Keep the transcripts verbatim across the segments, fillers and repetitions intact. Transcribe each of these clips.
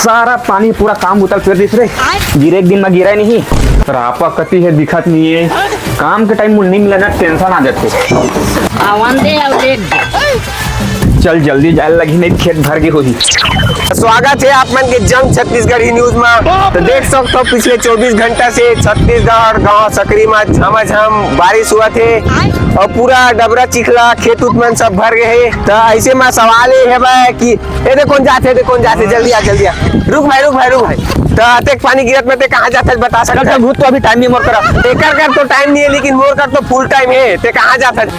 सारा पानी पूरा काम बुता ल फेर दिस रे। गिरे के दिन म गिरे नहीं। रापा कति हे दिखत नहीं हे। काम के टाइम मुन्नी मिला ना, टेंशन आ जाथे। आवन दे अउ देख दे। चल जल्दी जाए लगी, नहीं खेत भर गे होही। स्वागत हे आप मन के जंग छत्तीसगढ़ी न्यूज म। तो देख सकत हो पिछले चौबीस घंटा से छत्तीसगढ़ गांव सकरी म झमाझम बारिश होवत हे अउ पूरा डबरा चिखला खेत उत मन सब भर गे हे। तो ऐसे म सवाल ये हे भाई कि ए दे कोन जाथे, ए दे कोन जाथे, जल्दी आ, जल्दी आ। रुक भाई, रुक भाई, रुक भाई। त अतेक पानी गिरत में ते कहाँ जाथस, बता सकत हस? भूत तो अभी टाइम नहीं मोर करा। एकर कर तो टाइम नहीं है, लेकिन मोर कर तो फुल टाइम है। ते कहाँ जाथस?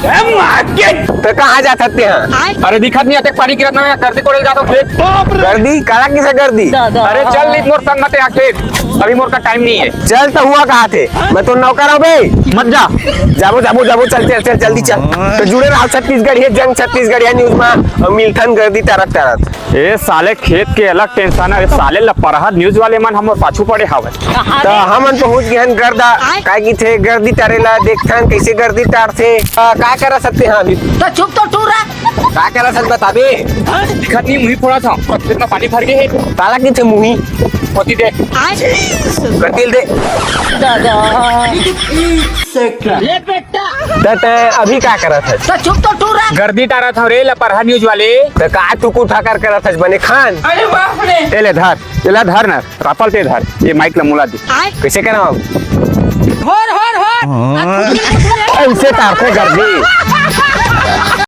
ते कहाँ जाथस ते हाँ? अरे दिखत नहीं, अतेक पानी गिरत में गर्दी कोड़े जाथों खेत। गर्दी? काला किसे गर्दी? अरे चल नी मोर संग मते आ खेत, अभी मोर का टाइम नहीं है। चल तो हुआ कहाँ थे, मैं तो नौकर हूँ बे। मत जा। जाबो, जाबो, जाबो, चल, चल, चल, जल्दी चल। तो जुड़े रहो छत्तीसगढ़, ये जंग छत्तीसगढ़िया न्यूज में, अउ मिलथन गर्दी टारत टारत। ए साले, खेत के अलग टेंशन हे। ए साले, लपरहा न्यूज वाले मन हमर पाछू पड़े हावय। त हमन पहुंच गे हन गर्दा, काय किथे गर्दी टारे ला, देखथन कइसे गर्दी टारथे। अ, का करा सकते हैं अभी? तो चुप तो टूरा। का करा सकत बताबे? दिखत नहीं, मुही फोड़ा था, खेत में पानी भर गए है। काला किथे मुही? पति दे। कतिल दे। ले बेटा। त तैं अभी का करत हस? तो चुप तो टूरा। गर्दी टारत हव रे लपरहा न्यूज वाले। त का टुकुर ठाकर करत हस बने खान? अरे बाप रे। ए ले धर, एला धर ना, रापा ल ते धर, ये माइक ला मोला दे। कइसे करव? होर, होर, होर। ऐसे टारथे गर्दी।